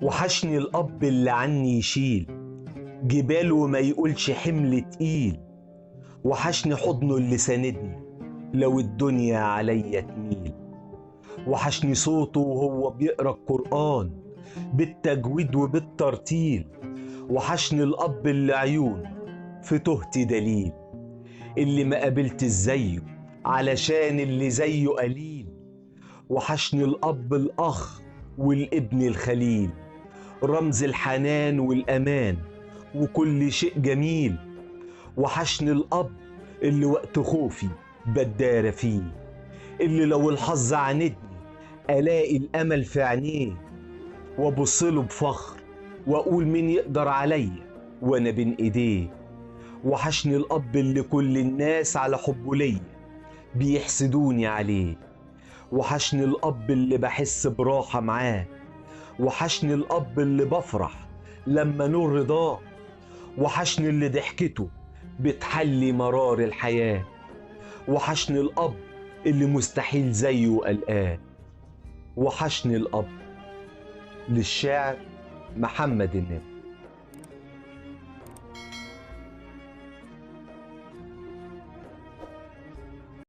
وحشني الأب اللي عني يشيل جبال وما يقولش حمل تقيل. وحشني حضنه اللي ساندني لو الدنيا عليا تميل. وحشني صوته وهو بيقرأ القرآن بالتجويد وبالترتيل. وحشني الأب اللي عيونه في تهتي دليل، اللي ما قابلت زيه علشان اللي زيه قليل. وحشني الأب الأخ والابن الخليل، رمز الحنان والأمان وكل شيء جميل. وحشني الأب اللي وقت خوفي بدار فيه، اللي لو الحظ عاندني ألاقي الأمل في عينيه، وأبصله بفخر وأقول مين يقدر عليا وأنا بين إيديه. وحشني الأب اللي كل الناس على حبه ليا بيحسدوني عليه. وحشني الأب اللي بحس براحة معاه. وحشني الأب اللي بفرح لما نور رضاه. وحشني اللي ضحكته بتحلي مرار الحياة. وحشني الأب اللي مستحيل زيه قلقاه. وحشني الأب. للشاعر محمد النبي.